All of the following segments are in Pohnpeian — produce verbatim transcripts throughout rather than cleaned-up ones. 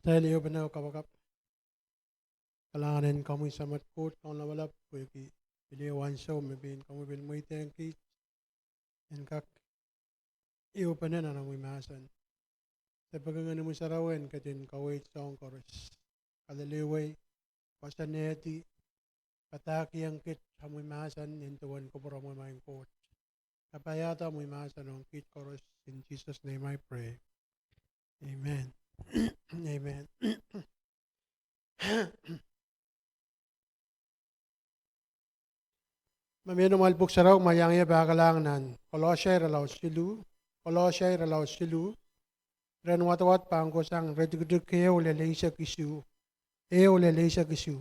Atail ehupene oh kapakap. Kalahngan en komwi Samat Koht Kaun Lapalap, pwehki pil ehu ansou me pein komwi pil mweidehng kiht en kak ehupene nan omwi mahsen. Depe Ngehn Sarawi en ketin kaweid soahng koaros. Kalelehwei, koasoanehdi, padahkihong kiht omwi mahsen nin duwen kupwur omwi, maing Koht. Kapaiada omwi mahsen ong kiht koaros. In Jesus' name I pray. Amen. Amen. Ma mie noumwail Pwuhk Sarawi, ma iang ie pahkalahng nan Kolosia irelaud siluh, Kolosia irelaud siluh, iren wadawad pahn kohsang iretikitik ehu lel eisek isuh, ehu lel eisek isuh.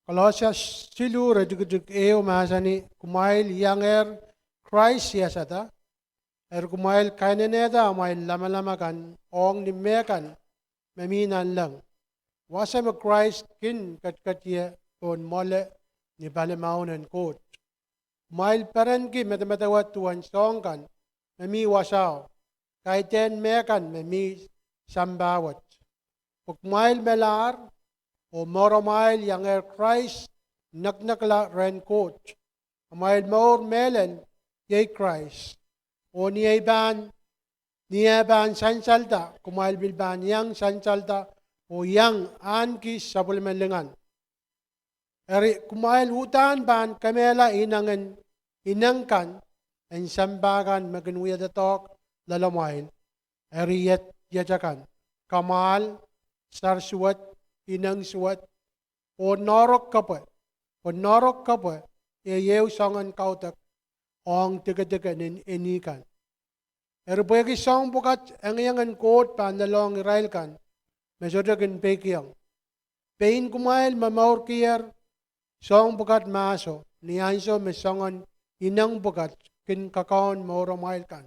Kolosia siluh iretikitik ehu mahsanih, kumwail iangehr Krais iasada, eri kumwail kainenehda amwail lamalam akan ong ni meh kan me mi nanleng, wasa me Krais kin ketiket ie pohn mwoale ni palimaun en Koht. Kumwail perenki medemedewe duwen soahng kan me mi wasao, kaidehn meh kan me mi sampah wet. Pwe kumwail melahr, oh mouramwail iangehr Krais, neknekla rehn Koht. Amwail mour mehlel iei Krais. Oh ni ei pahn, ni eh pahn sansalda, kumwail pil pahn iang sansalda, oh iang ahneki sapwellime lingan. Eri kumwail uhdahn pahn kemehla ineng kan, en sampah kan me kin wia doadoahk loalamwail. Eri iet, iet akan: kamwahl, sar suwed, ineng suwed, oh noahrok kepwe. Pwe noahrok kepwe iei ehu soangen kaudok ong dikedik en eni kan. Eri pwehki soahng pwukat engieng en Koht pahn lelohng irail kan me sohte kin peikiong, pein kumwail momourkier soahng pwukat mahso ni ansou me soangen ineng pwukat kin kakaun mouramwail kan.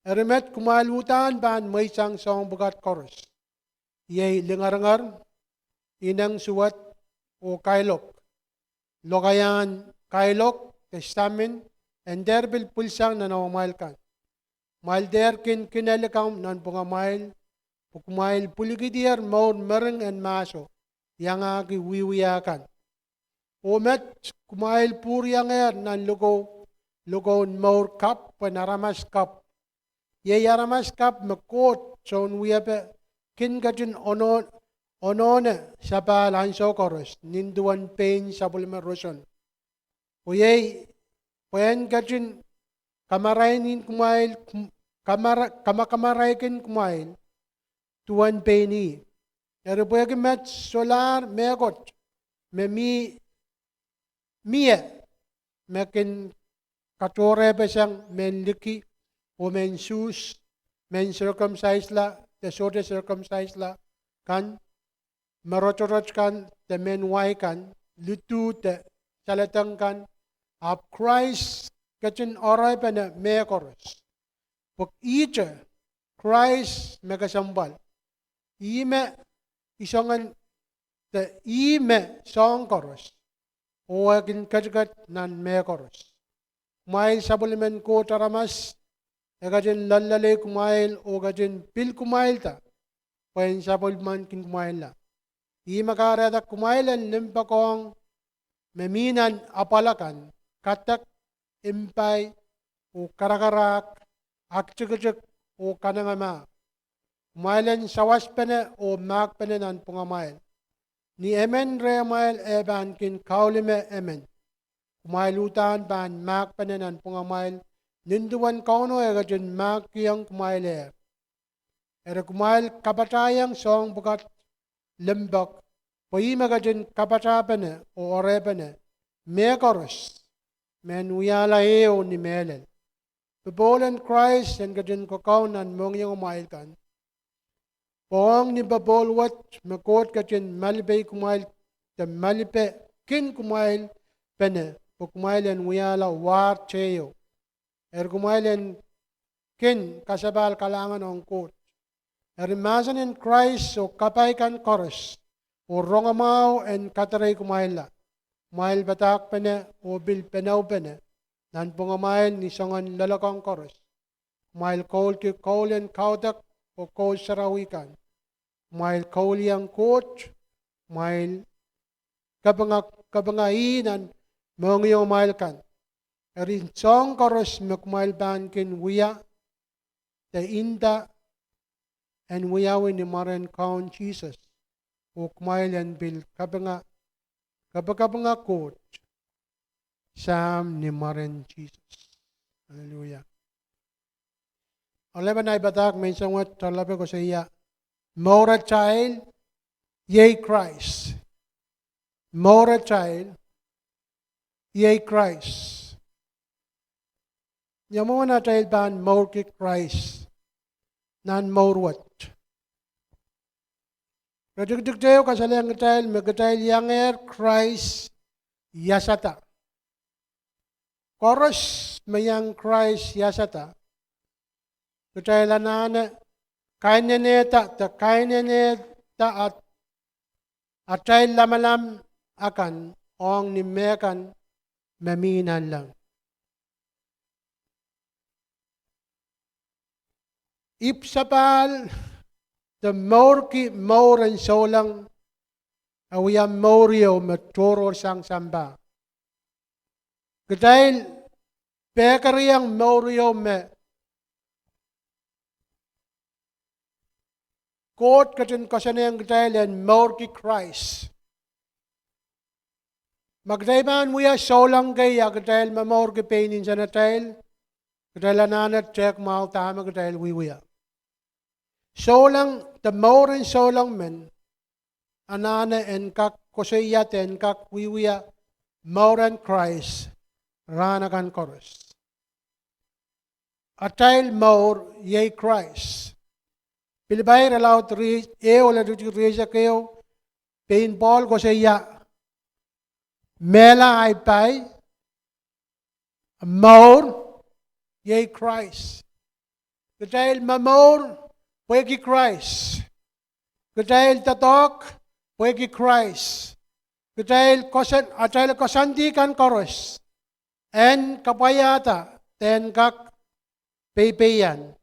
Eri met, kumwail uhdahn pahn mweisang soahng pwukat koaros, iei lingeringer, ineng suwed, oh kailok. Lokaiahn kailok de samin en dehr pil pwilsang nan amwail kan. Kumwail dehr kin kinelikamw nanpwungamwail, pwe kumwail pwilikihdier mour mering en mahso, iangahki wiewia kan. Oh met, kumwail pwuriangehr nan likou, likoun mour kapw en aramas kapw. Iei aramas kapw me Koht Sounwiepe kin ketin ono, onohne sapahl ansou koaros nin duwen pein sapwellime roson. Pwe iei, pwe en ketin kamarainihkin kumwail, kamara-, kamakamarainihkin kumwail duwen pein ih. Eri pwehki met, solahr mehkot me mi, mie me kin katohrehpeseng mehn liki oh mehn Suhs, mehn sirkumsaisla de sohte sirkumsaisla kan, me rotorot kan de mehn wai kan, lidu de saledek kan, ahpw Krais ketin oarepene mehkoaros. Pwe ihte Krais me kesempwal, ih me isongen, de ih me soahng koaros, oh e kin ketiket nan mehkoaros. Kumwail sapwellimen Koht aramas, e ketin loalloale kumwail oh ketin pil kumwailda pwe en sapwellimankin kumwailla. Ih me kahrehda kumwail en limpoakohng me mi nan apwal akan: kadek, impai, oh karakarahk, aktikitik, oh kanengamah. Kumwail en sawaspene oh mahkpene nanpwungamwail. Ni emen rehmwail e pahn kin kaulime emen, kumwail uhdahn pahn mahkpene nanpwungamwail nin duwen Kauno e ketin mahkkiong kumwailehr. Eri kumwail kapataiong soahng pwukat limpoak, pwe ih me ketin kapatapene oh oarepene mehkoaros, mehn wiahla ehu ni mehlel. Popohl en Krais en ketin kokaun nan mohngiongimwail kan, pwe ong ni popohl wet me Koht ketin malipe kumwail, de malipekin kumwailpene, pwe kumwail en wiahla war teio. Eri kumwail en kin kasapahl kalahngan ong Koht. Eri mahsen en Krais oh kapai kan koaros oh rongamwahu en kadarei kumwailla. Kumwail padahkpene oh pil peneupene nanpwungamwail ni soangen loalokong koaros. Kumwail koulki koul en kaudok oh koul sarawi kan. kumwail kauliong Koht, kumwail kapinga, kapinga ih nan mohngiongmwail kan. Eri soahng koaros me kumwail pahn kin wia, de inda en wiawi ni mwaren Kaun Sises. Oh kumwail en pil kapinga, kapikapinga Koht, Sahm, ni mwaren Sises. Aleluia. Ohl emen, ahi padahk menseng wet, ohl epe koasoia, mour atail iei Krais. Mour atail iei Krais. Ia mwomwen atail pahn mourki Krais nan mour wet? Iretikitik ehu kasalehng kitail me kitail iangehr Krais iasada. Koaros me iang Krais iasada, kitail anahne kainenehda, de kainenehda at-, atail lamalam akan ong ni mehkan me mi nanleng. Ipwsapahl de mourki mour en souleng, e wia mour ieu me tohrohrsang sampah. Kitail pekeriong mour ieu me Koht ketin koasoanehng kitail en mourki Krais. Ma kitail pahn wia souleng kei a kitail momourki pein insenatail, kitail anahne tehk mwahu dahme kitail wiewia. Souleng, de mour en souleng men, anahne en kak koasoia de en kak wiewia mour en Krais rahn akan koaros. Atail mour iei Krais. Pilipai irelaud rie-, ehu, iretikitik rieisek ehu, pein Pohl koasoia, mehla ahi pai, mour iei Krais. Kitail momour pwehki Krais. Kitail doadoahk pwehki Krais. Kitail koasoan-, atail koasoandi kan koaros en kapwaiada de en kak peipeian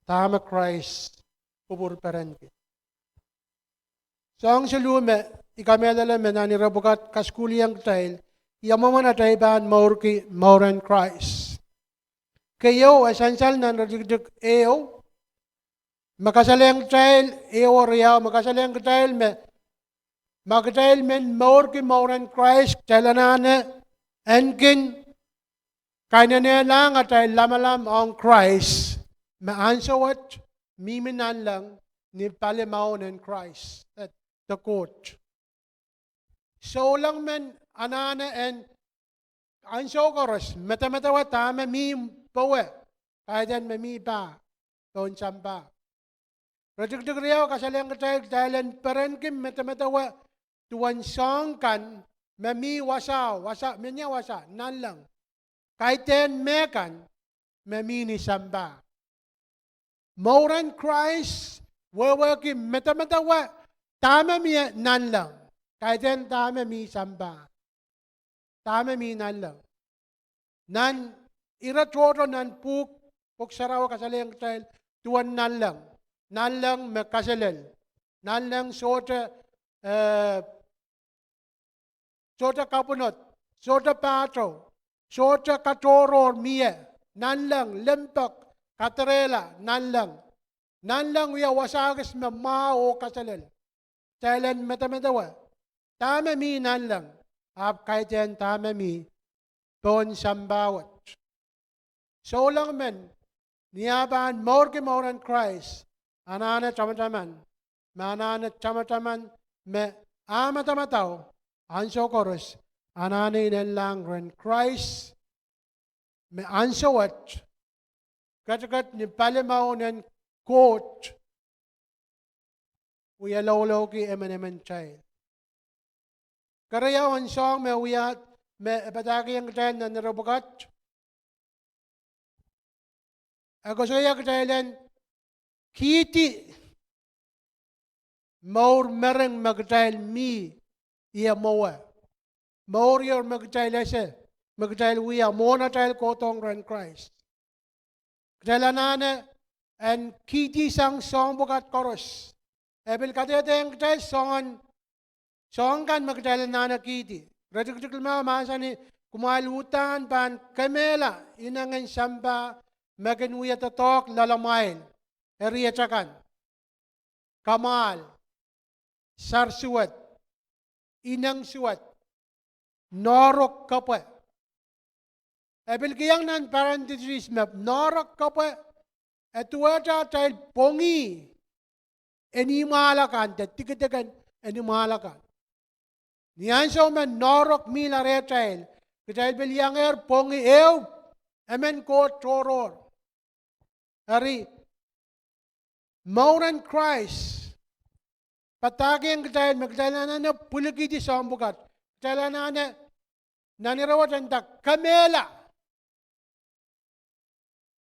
dahme Krais kupwurperenki. Soahng siluh me I kamehlele me nan ire pwukat kasukuhliong kitail, ia mwomwen atail pahn mourki mour en Krais. Keieu, e sansal nan iretikitik ehu, me kasalehng kitail, ehu oh riau, me kasalehng kitail me, ma kitail men mourki mour en Krais, kitail anahne en kin kainenehlahng atail lamalam ong Krais, me ansou wet mihmi nanleng ni palimaun en Krais, eh, de Koht. Souleng men anahne en ansou koaros medemedewe dahme mi powe, kaidehn me mi pah pohn sampah. Iretikitik riau kasalehng kitail, kitail en perenki medemedewe duwen soahng kan me mi wasao, wasa, menia wasa, nanleng, kaidehn mehkan me mi ni sampah. Mour en Krais wehwehki medemedewe dahme mie nanleng, kaidehn dahme mi sampah. Dahme mi nanleng. Nan ire tohto nan pwuhk, pwuhk sarawi kasalehng kitail duwen nanleng. Nanleng me kaselel. Nanleng sohte, eh, sohte kapwunod, sohte pahtou, sohte katohrohr mie, nanleng, limpoak, kadirehla, nanleng. Nanleng wia wasa kis me mwahu oh kaselel. Kitail en medemedewe dahme mi nanleng, ahpw kaidehn dahme mi pohn sampah wet. Souleng men, ni ah pahn mourki mour en Krais, anahne tamataman, me anahne tamataman me ah madamadau ansou koaros, anahne inenlahng rehn Krais, me ansou wet ketiket ni palimaun en Koht wie lokolokki emenemen kitail. Keriau en soahng me wia, me e padahkihong kitail nan ire pwukat, e koasoia kitail en kihdi mour mering me kitail mih ie mwowe. Mour ieu me kitail ese, me kitail wia mwohn atail kohdohng rehn Krais. Kitail anahne en kihdi sang soahng pwukat koaros. E pil kadehdehiong kitail soangen, soahng kan me kitail anahne kihdi. Iretikitik limau mahsanih, kumwail uhdahn pahn kemehla inengen sampah me kin wia doadoahk loalamwail. Eri iet akan: kamwahl, sarsuwed, ineng suwed, noahrok kepwe. E pil kihong nan parenthesis me noahrok kepwe, e duwehte atail pwongih en imwahla kan, de dikedik en imwahla kan. Ni ansou me noahrok mihla rehtail, kitail pil iangehr pwongih ehu emen Koht tohrohr. Eri, mouren Krais padahkihong kitail me kitail anahne pwilikihdi soahng pwukat. Kitail anahne, nan ire wet e nda kemehla.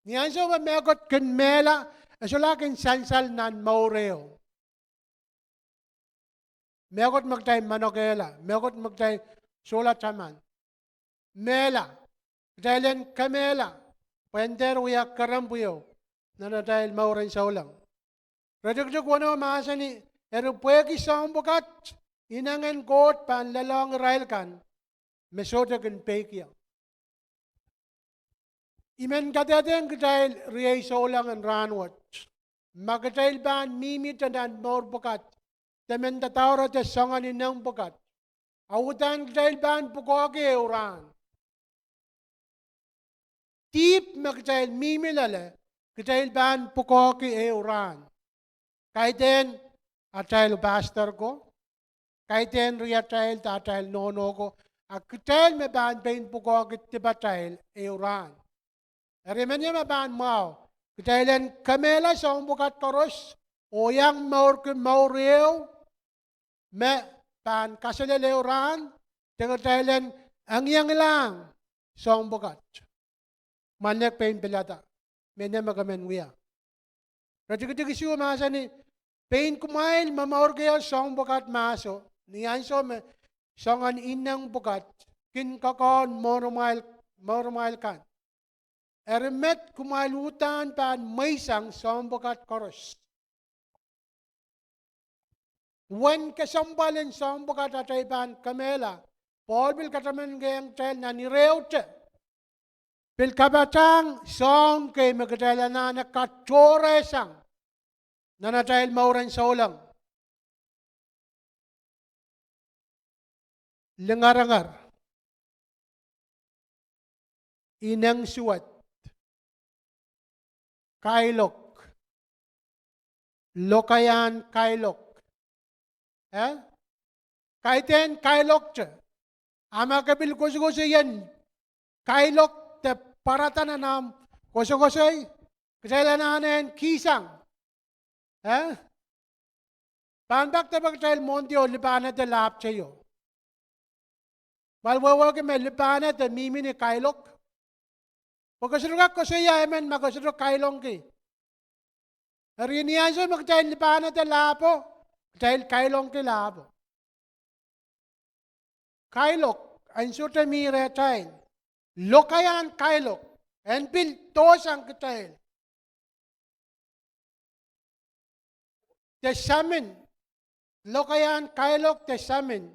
Ni ansou me mehkot kin mehla, e solahr kin sansal nan mour ehu. Mehkot me kitail manokehla, mehkot me kitail sohla taman, mehla. Kitail en kemehla pwe en dehr wia kerempwio nan atail mouren souleng. Iretikitik weneu mahsanih, eri pwehki soahng pwukat, inengen Koht pahn lelohng irail kan me sohte kin peikiong. I men kadehdehng kitail riei souleng en rahnwet, ma kitail pahn mihmihte nan mour pwukat, de men dadaurete soangen ineng pwukat, a uhdahn kitail pahn pwukoahki ehu rahn. Dihp me kitail mihmi loale, kitail pahn pwukoahki ehu rahn. Kaidehn atail pastor ko, kaidehn riatail de atail nohno ko, a kitail me pahn pein pwukoahki dipatail ehu rahn. Eri menia me pahn mwahu, kitail en kemehla soahng pwukat koaros, oh iang mourki mour ehu me pahn kaselel ehu rahn, de kitail en engiengilahng soahng pwukat. Mwanek pein pilada, menia me ke men wia. Iretikitik isuh mahsanih, pein kumwail momourki soahng pwukat mahso, ni ansou me soangen ineng pwukat kin kokohn mouramwail, mouramwail kan. Eri met kumwail uhdahn pahn mweisang soahng pwukat koaros. Uwen kesempwal en soahng pwukat atail pahn kemehla, Pohl pil katamankiong kitail nan irehute, pil kapatahng soahng kei me kitail anahne katohrehsang nan atail mouren souleng: lingeringer, ineng suwed, kailok, lokaiahn kailok. Eh? Kaidehn kailokte. A ma ke pil koasokoasoia kailok de pwarada nan ahmw koasokoasoi, kitail anahne en kihsang, eh, pahn pak depe kitail mwohndi oh lipahnehte lahpwteio. Kumwail wehwehki me lipahnehte mihmi ni kailok? Pwe ke sohte kak koasoia emen ma ke sohte kailongki. Eri ni ansou me kitail lipahnehte lahpo, kitail kailongki lahpo. Kailok en sohte mi rehtail. Lokaiahn kailok en pil dohsang kitail. De samin, lokaiahn kailok de samin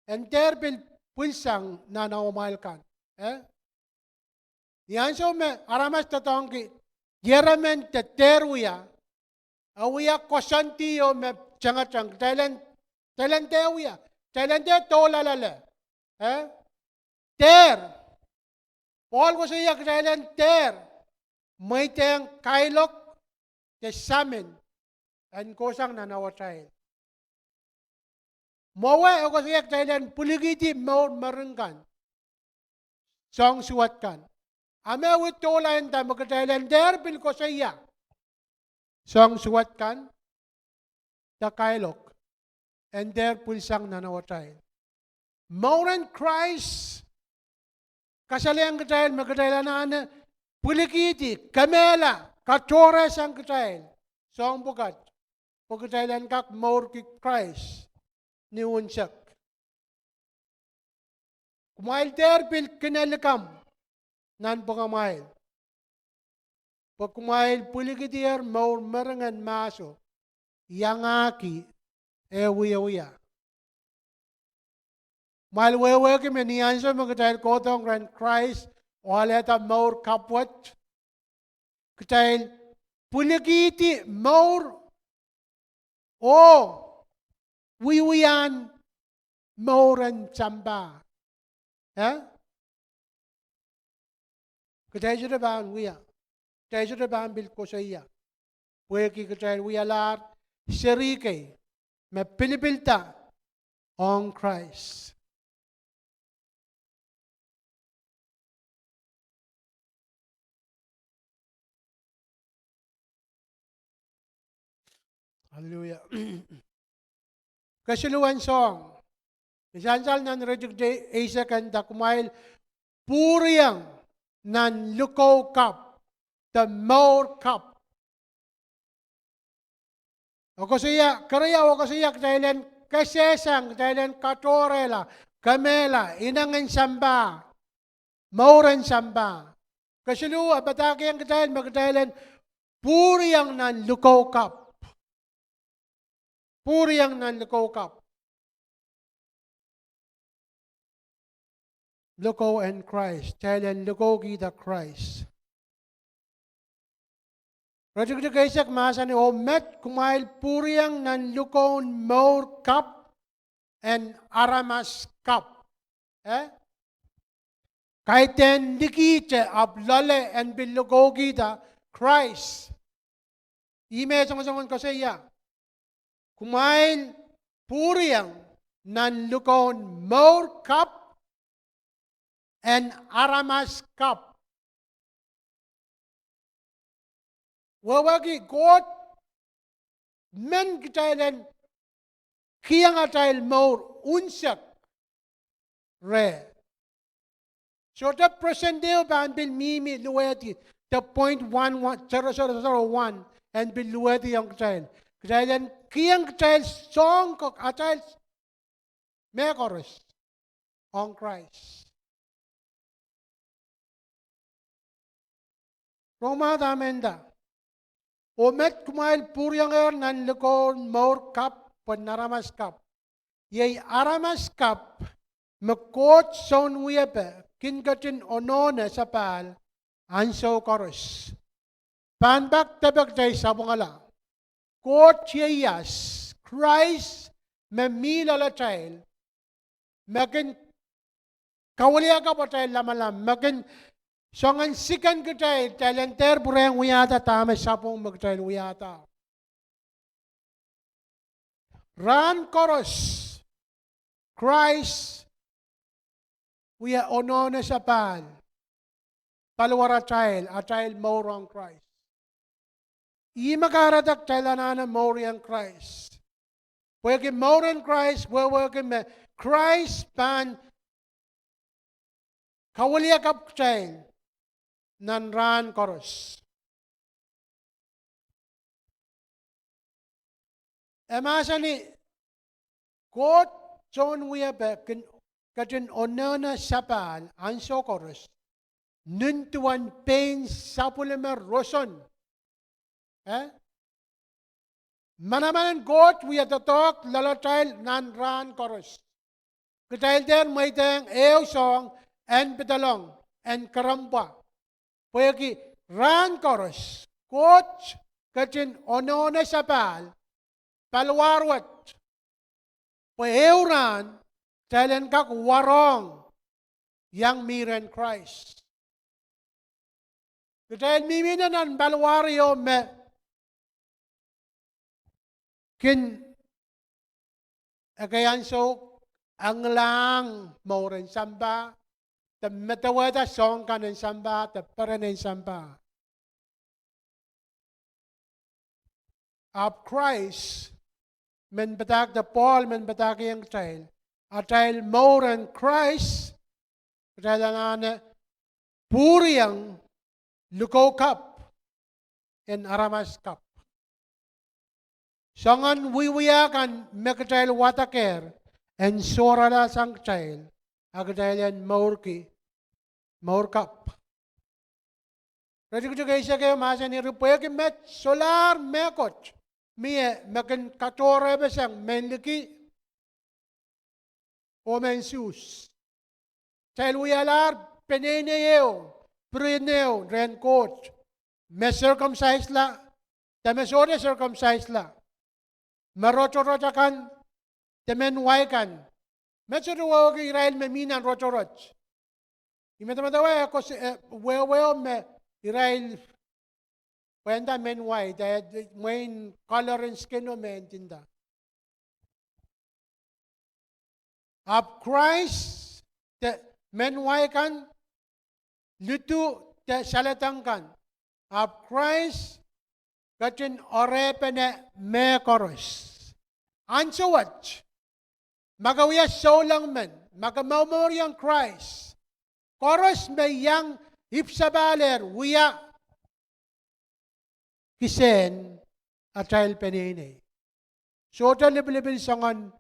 en dehr pil pwilsang nan ohmwail kan. Eh? Ni ansou me aramas doadoahngki, ieremen de dehr wia, e wia koasoandi ieu me tengeteng, kitail en, kitail en dehr wia, kitail en dehr doula loale. Eh? Dehr. Pohl koasoia kitail en dehr mweidehng kailok de samin en kohsang nan awatail. Mwowe e koasoia kitail en pwilikihdi mour mering kan, soahng suwed kan. A me wia doula, e nda me kitail en dehr pil koasoia soahng suwed kan de kailok en dehr pwilsang nan awatail. Mouren Krais kasalehiong kitail me kitail anahne pwilikihdi, kemehla, katohrehsang kitail soahng pwukat, pwe kitail en kak mourki Krais ni unsek. Kumwail dehr pil kin likamw nanpwungamwail, pwe kumwail pwilikidier mour mering en mahso, iangahki eh wiewia. Kumwail wehwehki me ni ansou me kitail kohdohng rehn Krais oh alehda mour kapw wet, kitail pwilikihdi mour oh wiewiahn mour en sampah. Eh? Kitail sohte pahn wia. Kitail sohte pahn pil koasoia. Pwehki kitail wialahr seri kei me pilipilda ong Krais. Hallelujah. Kesiluhwen soahng, I sansal nan iretikitik eisek, e nda kumwail pwuriong nan likou kapw, de mour kapw. E koasoia, keriau e koasoia kitail en kesehsang, kitail en katohrehla, kemehla inengen sampah, mour en sampah. Kesiluh, e padahkihong kitail me kitail en pwuriong nan likou kapw. Pwuriong nan likou kapw. Likou en Krais, kitail en likoukihda Krais. Iretikitik eisek mahsanih, oh met kumwail pwuriong nan likoun mour kapw en aramas kapw. Eh? Kaidehn likihte ahpw loale en pil likoukihda Krais. Ih me e songosong en koasoia. Kumwail pwuriong nan likoun mour kapw en aramas kapw. Wehwehki Koht men kitail en kihong atail mour unsek reh. Sohte present ehu pahn pil mihmi luwehdi, de point one one, zero zero zero one, en pil luwehdi ong kitail. Kitail en kihong kitail soahng ko, atail mehkoaros ong Krais. Rong mwahu dahme e nda, oh met kumwail pwuriongehr nan likoun mour kapw pwe en aramas kapw. Iei aramas kapw me Koht Sounwiepe kin ketin ononehng sapahl ahnsou koaros. Pahn pak depe kitail sapwungala. Koht ieias, Krais me mi loalatail, me kin kawiliakapw atail lamalam, me kin soangen siken kitail, kitail en dehr pwurehng wiahda dahme sapwung me kitail wiahda. Rahn koaros, Krais wia ononehng sapahl, paliwar atail, atail mour ong Krais. Ih me kahrehda kitail anahne mour ong Krais. Pwehki mour en Krais, wehwehki me Krais pahn kawiliakapw kitail nan rahn koaros. E mahsanih, Koht Sounwiepe kin ketin ononehng sapahl ahnsou koaros, nin duwen pein sapwellime roson. Eh? Manaman en Koht wia doadoahk loalatail nan rahn koaros. Kitail dehr mweidehng ehu soahng en pedolong, en kerempwa. Pwehki rahn koaros, Koht ketin ononehng sapahl, paliwar wet. Pwe ehu rahn, kitail en kak warohng iang mi rehn Krais. Kitail mihmi nan paliwar ieu me kin ekei ansou anglahng mour en sampah, de medewehda soahng kan en sampah, de peren en sampah. Ahpw Krais, men padahk de Pohl men padahkihong kitail, atail mour en Krais, kitail anahne pwuriong likou kapw en aramas kapw. Soangen wiewia kan me kitail wadekehr en sohrala sang kitail, a kitail en mourki, mour kapw. Iretikitik eisek ehu mahsanih, pwehki met solahr mehkot mie me kin katohrehpeseng mehn liki oh mehn Suhs. Kitail wialahr peneinei ehu, pirien ehu rehn Koht, me circumcisela de me sohte circumcisela, me rotorot akan de mehn wai kan. Met sohte wehwehki irail me mi nan rotorot. I medemedewe e kos, e wehwehki me irail pwehn nda mehn wai, de mwein colour en skin o me e nda. Ahpw Krais de mehn wai kan, lidu de saledek kan, ahpw Krais ketin orehpene mehkoaros. Ansou wet, ma ke wia souleng men, ma ke momouriong Krais, koaros me iang ipwsapahlehr wia kisehn atail peneinei. Sohte lipilipil soangen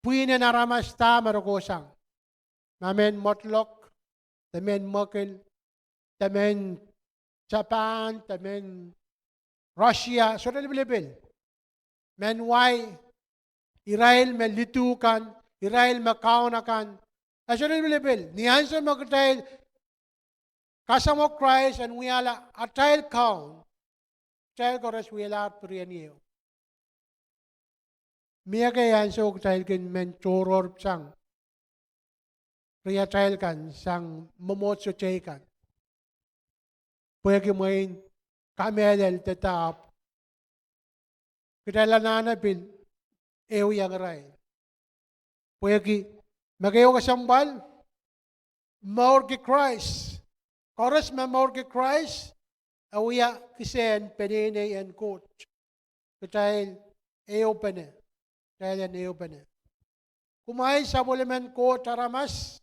pwihn en aramas da me re kohsang. Ma mehn mwadlok, de mehn mwekid, de mehn Japan, de mehn Russia, sohte lipilipil. Mehn wai, irail me lidu kan, irail me kaun akan, e sohte lipilipil. Ni ansou me kitail kasamwo Krais en wiahla atail kaun, kitail koaros wialahr pirien ehu. Mie kei ansou kitail kin men tohrohrpeseng riatail kan sang mwomwohdiso teikan, pwehki mwein kamehlel de dahpw kitail anahne pil ehuiong irail. Pwehki ma keieu kesempwal, mourki Krais. Koaros me mourki Krais, e wia kisehn peneinei en Koht. Kitail ehupene, kitail en ehupene. Kumwail sapwellimen Koht aramas,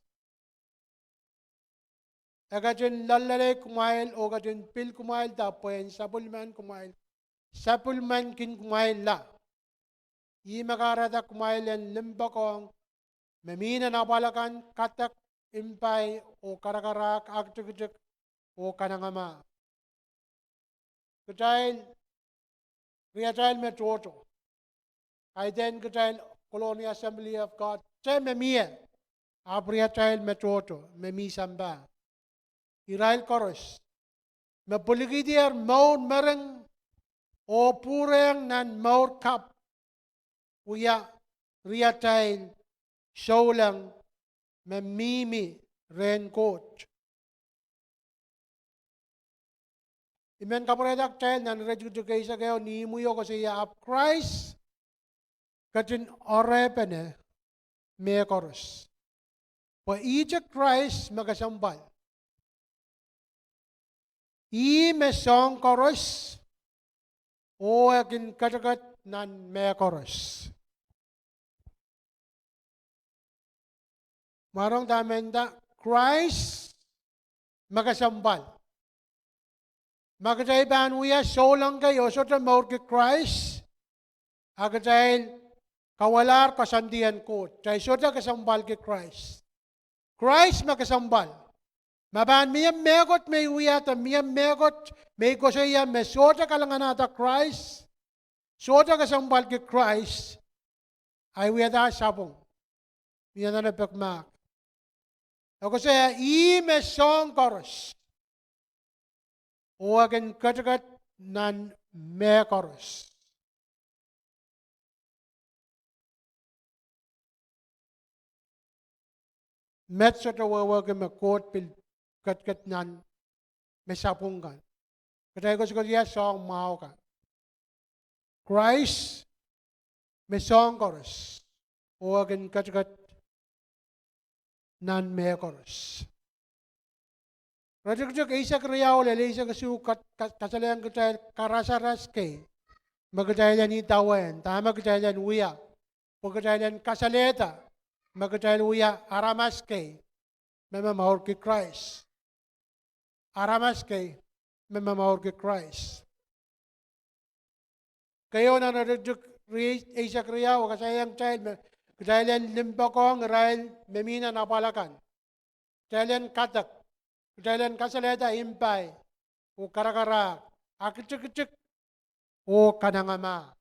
e ketin loalloale kumwail oh ketin pil kumwail da pwehn sapwellimen kumwail, sapwellimankin kumwail la. Ih me kahrehda kumwail en limpoakohng me mihnen apwal akan, kadek, impai, oh karakarahk, aktikitik, oh kanengamah. Kitail, riatail me tohto, kaidehn kitail Colonia Assembly of God, kitail me mie, ahpw riatail me tohto me mi sampah, irail koaros me pwilikihdier mour mering oh pwurehng nan mour kapw, wia riatail souleng me mihmi rehn Koht. I men kapwurehda kitail nan iretikitik eisek ehu, ni imwi o koasoia, ahpw Krais ketin orehpene mehkoaros. Pwe ihte Krais me kesempwal. Ih me soahng koaros, oh e kin ketiket nan mehkoaros. Mwahrong dahme nda, Krais me kesempwal. Ma kitail pahn wia souleng kei oh sohte mourki Krais, a kitail kawelahr koasoandi en Koht, kitail sohte kesempwalki Krais. Krais me kesempwal. Ma pahn mie mehkot me I wiahda, mie mehkot me I koasoia me sohte kalinganahda Krais, sohte kesempwalki Krais, ahi wiahda sapwung, mie nan pekmahk. E koasoia ih me soahng koaros, oh e kin ketiket nan mehkoaros. Met sohte wehwehki me Koht pil ketiket nan me sapwung kan. Kitail koasoakoasoia soahng mwahu kan. Krais me soahng koaros, oh e kin ketiket nan mehkoaros. Iretikitik eisek riau lel eisek isuh kasalehiong kitail karasaras kei me kitail en idawehn, dahme kitail en wia, pwe kitail en kasalehda me kitail wia aramas kei me momourki Krais. Aramas kei me momourki Krais. Keieun iretikitik eisek riau kasalehiong kitail me kitail en limpoakohng irail me mi nan apwal akan. Kitail en kadek, kitail en kasalehda impai oh karakarahk, aktikitik, oh kanengamah.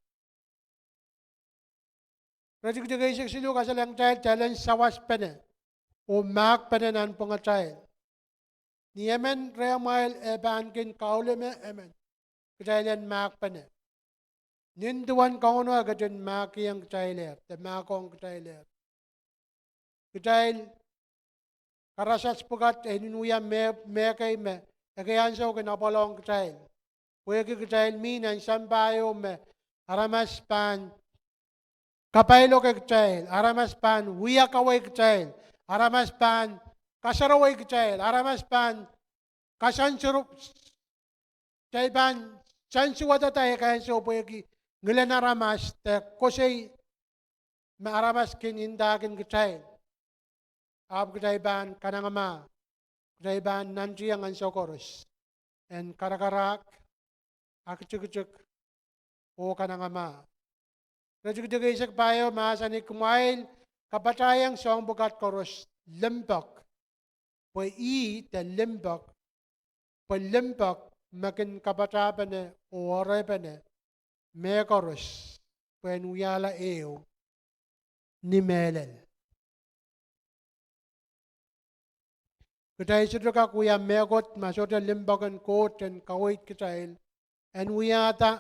Iretikitik eisek siluh kasalehng kitail, kitail en sawaspene oh mahkpene nanpwungatail. Ni emen rehmwail e pahn kin kaulimen emen, kitail en mahkpene. Nin duwen Kauno e ketin mahkihong kitailehr, de mahkohng kitailehr. Kitail karasaras pwukat e nin wia meh, mehkei me ekei ansou kin apwalohng kitail. Pwehki kitail mih nan sampah ieu me aramas pahn kapailoke kitail, aramas pahn wiakawei kitail, aramas pahn kasarawei kitail, aramas pahn kasansuwed, kitail pahn sansuwedada ahi ansou pwehki ngilen aramas de koasoi me aramas kin ndahkin kitail. Ahpw kitail pahn kanengamah, kitail pahn nantihong ansou koaros en karakarahk, aktikitik, oh kanengamah. Iretikitik eisek pahieu mahsanih, kumwail kapatahiong soahng pwukat koaros limpoak, pwe ih de limpoak, pwe limpoak me kin kapatapene oh erepene mehkoaros, pwehn wiahla ehu ni mehlel. Kitail sohte kak wia mehkot ma sohte limpoak en Koht en kaweid kitail en wiahda,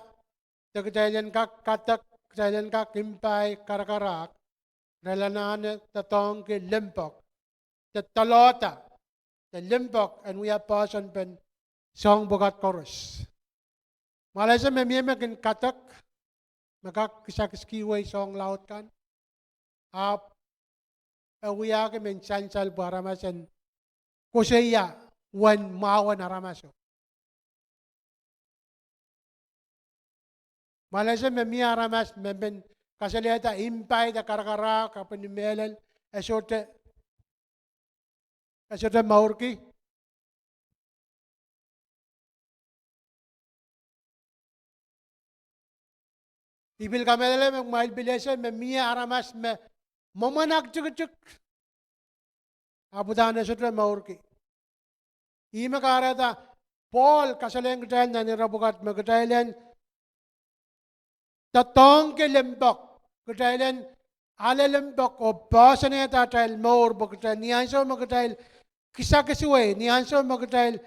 de kitail en kak kadek, kitail en kak impai karakarahk, re anahne doadoahngki limpoak, de doalohda, de limpoak en wia poahsoanpen soahng pwukat koaros. Mwoahl ese me mie me kin kadek, me kak kisakiskiwei soahng laud kan, ahpw e wiahki mehn sansal pwe aramas en koasoia uwen mwahu en aramaso. Mwoahl ese me mie aramas me men kasalehda impai de karakarahk, ahpw ni mehlel e sohte, e sohte mourki. I pil kamehlele me kumwail pil ese me mie aramas me mwomwen aktikitik, ahpw uhdahn e sohte mourki. Ih me kahrehda Pohl kasalehng kitail nan ire pwukat me kitail en doadoahngki limpoak, kitail en ale limpoak oh poahsoanehda atail mour, pwe kitail, ni ansou me kitail kisakisuwei, ni ansou me kitail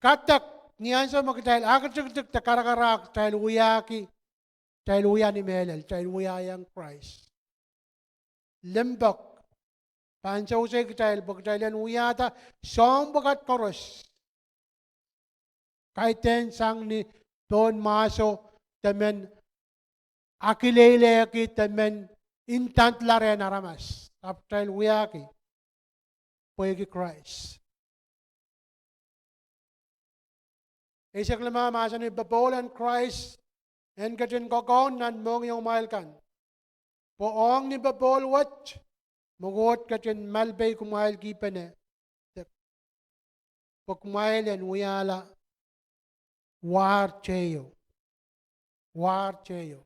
kadek, ni ansou me kitail aktikitik de karakarahk, kitail wiahki, kitail wia ni mehlel, kitail wiahiong Krais. Limpoak pahn sewese kitail pwe kitail en wiahda soahng pwukat koaros, kaidehn sang ni pohnmwahso, de men akileilehki, de men ndandla rehn aramas, ahpw kitail wiahki pwehki Krais. Eisek limau mahsanih, popohl en Krais en ketin kokohn nan mohngiongumwail kan, pwe ong ni popohl wet me Koht ketin malpeikumwailkipene, pwe kumwail en wiahla war teio, war teio.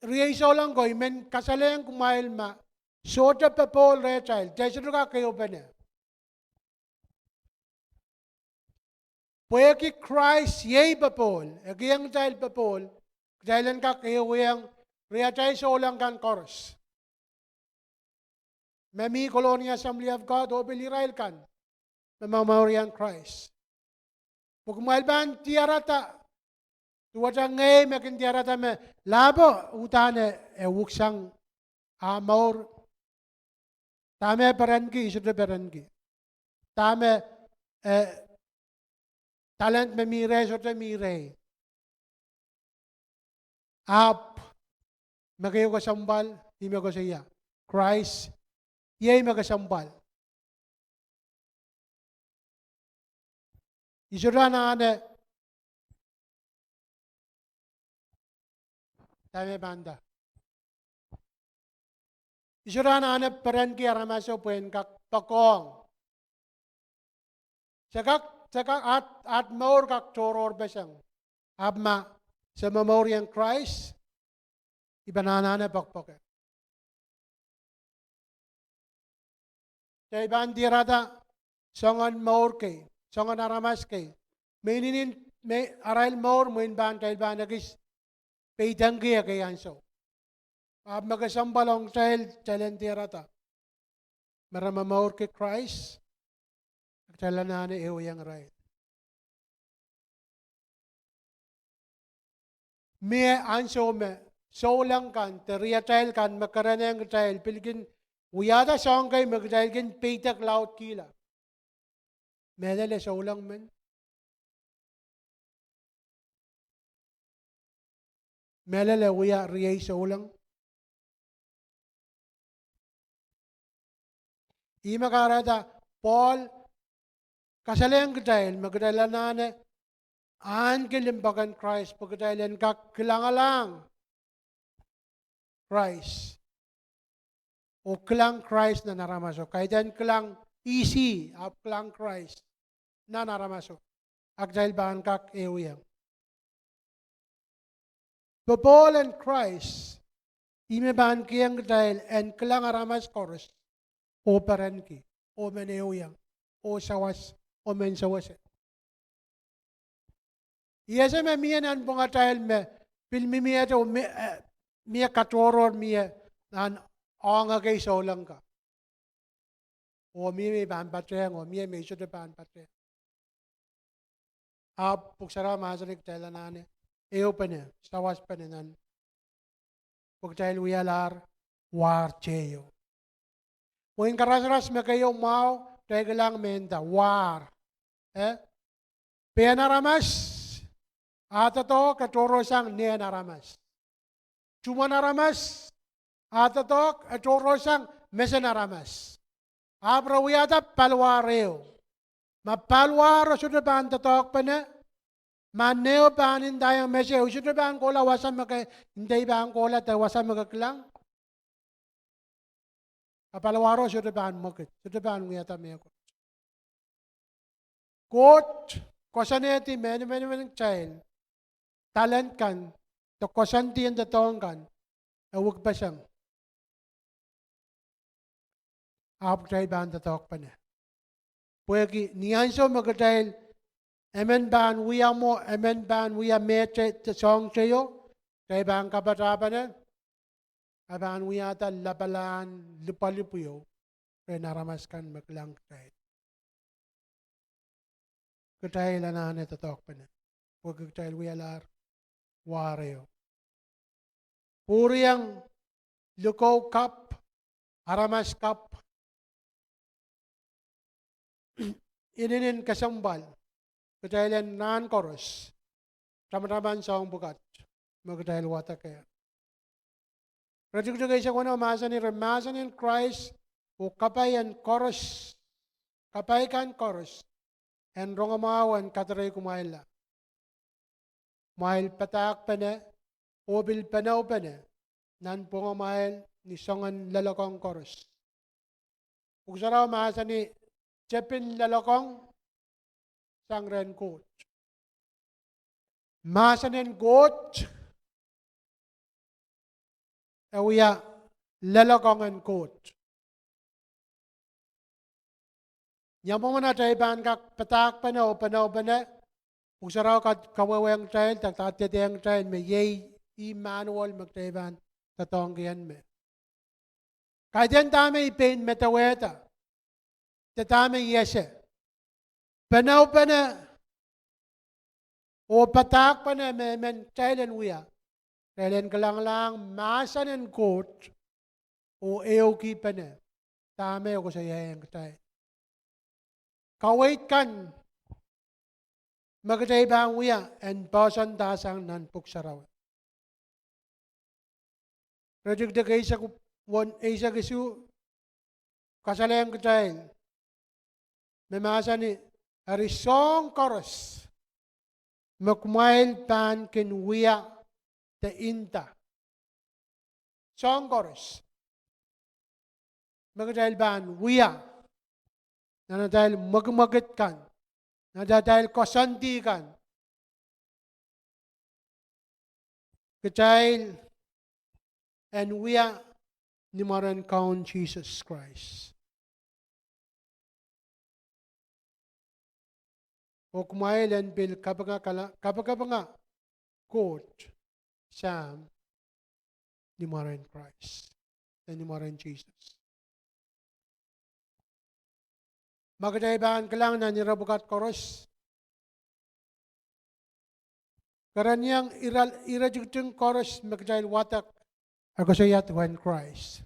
Riei souleng ko, I men kasalehng kumwail ma sohte popohl rehtail, kitail sohte kak ehupene. Pwehki Krais iei popohl, e kihong kitail popohl, kitail en kak ehuiong riatail souleng kan koaros me mi Colonia Assembly of God oh pil irail kan me momouriong Krais. Pwe kumwail pahn diarada, duwehte ngehi me kin diarada me lahpo uhdahn e wuksang ah mour, dahme e perenki, I sohte perenki, dahme, eh, talent me mi rehi, sohte mi rehi. Ahpw me keieu kesempwal, ih me koasoia, Krais iei me kesempwal. I sohte anahne, dahme pahn nda, I sohte anahne perenki aramaso pwehn kak poakohng. Se kak, se kak, at, at mour kak tohrohrpeseng. Ahpw ma se momouriong Krais, I pahn anahne poakpoake. Kitail pahn diarada soangen mour kei, soangen aramas kei, Me inenen, me arail mour mwein pahn, kitail pahn ekis peidengki ekei ansou. Ahpw me kesempwal ong kitail, kitail en diarada me re momourki Krais, kitail anahne ehuiong irail. Mie ansou me souleng kan de riatail kan me kerenehng kitail pil kin wiahda soahng kei me kitail kin peidek laudkihla. Mehlel e souleng men. Mehlel e wia riei souleng. Ihme kahrehda Pohl kasalehiong kitail me kitail anahne ahneki limpoak en Krais pwe kitail en kak kilangalahng Krais oh kilang Krais nan aramaso. Kaidehn kilang ihs, ahpw kilang Krais nan aramaso. A kitail pahn kak ehuiong popohl en Krais. Ihme pahn kihong kitail en kilang aramas koaros oh perenki oh men ehuiong oh sawas oh men sewese. I ese me mie nanpwungatail me pil mihmihte oh mie katohrohr mie nan ong ekei souleng ka, oh mie me I pahn patehng oh mie me I sohte pahn patehng. Ahpw Pwuhk Sarawi mahsanih kitail anahne ehupene, sawaspene nan pwe kitail wialahr war teio. Mwein karasaras me keieu mwahu, kitail kilang me nda war, eh, pehn aramas ah doadoahk e tohrohrsang nehn aramas. Tumwen aramas ah doadoahk e tohrohrsang mesen aramas. Ahpw re wiahda paliwar ehu. Ma paliwaro sohte pahn doadoahkpene, ma neho pahn ndaiong mese, I sohte pahn kohla wasa me ke nda I pahn kohla de wasa me ke kilang, a paliwaro sohte pahn mwekid, sohte pahn wiahda mehkot. Koht koasoanehdi mehn emenemen kitail talent kan de koasoandi en doadoahk kan e wekpeseng. Ahpw kitail pahn doadoahkpene pwehki ni ansou me kitail, emen pahn wia mwo, emen pahn wia mehte soahng teio, kitail pahn kapatapene, a pahn wiahda lapalahn lipwalipw ieu rehn aramas kan me kilang kitail. Kitail anahne doadoahkpene pwehki kitail wialahr war ehu. Pwuriong likou kapw, aramas kapw, inenen kesempwal kitail en rahn koaros tamataman soahng pwukat me kitail wadekehr. Iretikitik eisek weneu mahsanih, eri mahsen en Krais oh kapai en koaros, kapai kan koaros en rongamwahu en kadarei kumwailla, kumwail padahkpene oh pil penoupene nan pwongamwail ni soangen loalokong koaros. Pwuhk Sarawi mahsanih tepin loalokong sang rehn Koht. Mahsen en Koht e wia loalokong en Koht. Ni mwomwen atail pahn kak padahkpene oh penoupene, Pwuhk Sarawi kawehwehiong kitail, de kadehdehng kitail me iei manual me kitail pahn doadoahngki en me. Kaidehn dahme I pein medewehda, de dahme I ese, penoupene oh padahkpene me emen kitail en wia, kitail en kilangalahng mahsen en Koht oh ehukipene dahme e koasoiaiong kitail. Kaweid kan me kitail pahn wia en poahsoandahsang nan Pwuhk Sarawi. Iretikitik eisek isuh kasalehiong kitail me mahsanih, eri soahng koaros me kumwail pahn kin wia de nda, soahng koaros me kitail pahn wia nan atail mwekimwekid kan, nan atail koasoandi kan, kitail en wia ni mwaren Kaun Sises Krais. Oh kumwail en pil kapinga kala-, kapikapinga Koht Sahm ni mwaren Krais, ni mwaren Sises. Ma kitail pahn kilang nan ire pwukat koaros, kerenieng ira-, iretikitik koaros me kitail wadek, e koasoia duwen Krais.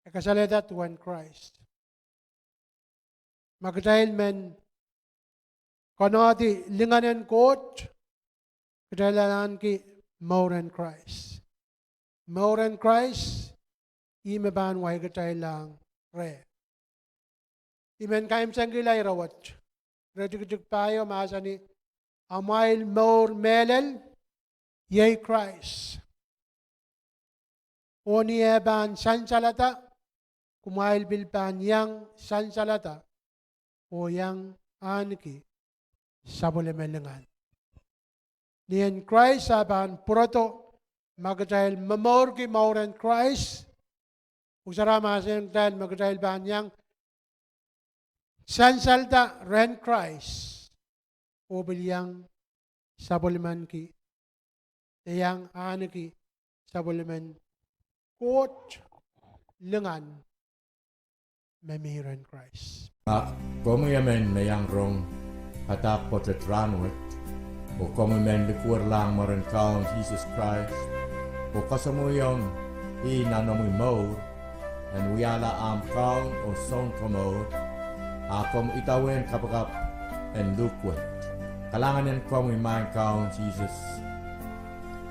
E kasalehda duwen Krais. Ma kitail men konehdi lingan en Koht, kitail ahneki mour en Krais. Mour en Krais, ih me pahn wahkitaillahng reh. I men kaimwisekihla ire wet. Iretikitik pahieu mahsanih, amwail mour mehlel iei Krais. Oh ni eh pahn sansalada, kumwail pil pahn iang sansalada, oh iang ahneki sapwellime lingan. Ni en Krais ah pahn pwurodo, ma kitail momourki mour en Krais, Pwuhk Sarawi mahsanihong kitail me kitail pahn iang sansalda rehn Krais, oh pil iang sapwellimanki, iang ahneki sapwellimen Koht lingan me mi rehn Krais. A komwi emen me iang rong padahk pwoatet rahnwet, oh komwi men likwerlahng mwaren Kaun Sises Krais, oh kasamwoiong ih nan omwi mour, en wiahla ahmw Kaun oh Sounkomour, a komw idawehn kapakap en luhk wet. Kalahngan en komwi, Maing Kaun Sises.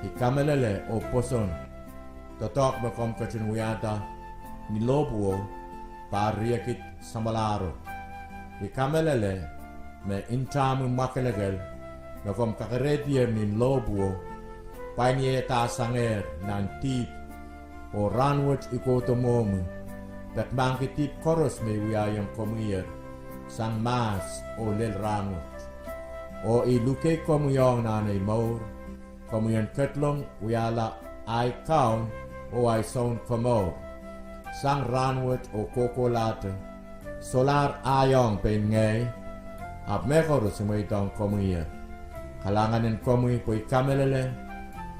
I kamehlele oh pwoson doadoahk me komw ketin wiahda ni lohpwuo, pahr riekid samwalahro. I kamehlele me ntahmwi mwakelekel me komw kakerehdier ni lohpwuo, pwain iehda sangehr nan dihp, oh rahnwet I kohdo mwohmwi, peki mahkki dihp koaros me I wiahiong komwiher sang mahs oh lel rahnwet. Oh I luke komwi ong nan ei mour, komwi en ketlong wiahla ahi Kaun oh ahi Sounkomour sang rahnwet oh kohkohlahte, solahr ahi ong pein ngehi, ahpw mehkoaros I mweidohng komwiher. Kalahngan en komwi pwe I kamehlele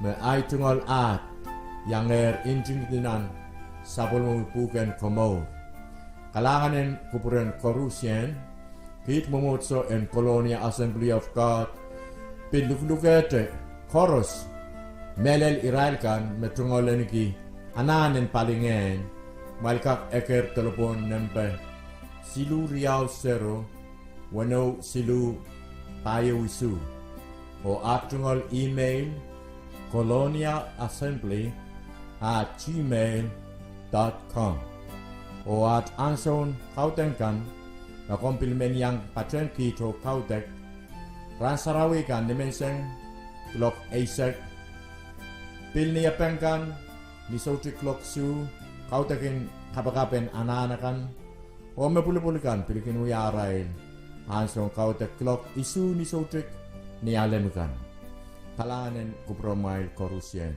me ahi tungoal ahd iangehr ntingdi nan sapwellimomwi pwuhken komour. Kalahngan en kupwuren koarusie, kiht mwomwohdiso en Colonia Assembly of God pil luklukehte koaros mehlel irail kan me tungoal ahneki anahn en palingehn, kumwail kak eker delepwohn nempe siluh riau sero, weneu siluh, pahieu isuh, oh aht tungoal email, colonia assembly at gmail dot com. Oh aht ansoun kaudok kan, ma komw pil men iang patehng kiht oh kaudok, rahn sarawi kan nimenseng kuloak eisek, pil Niepeng kan ni soutik kuloak isuh, kaudokin kapakap en anahn akan, oh me pwulopwul kan pil kin wia arail ansoun kaudok kuloak isuh ni soutik Nialem kan. Kalahngan en kupwuramwail koarusie.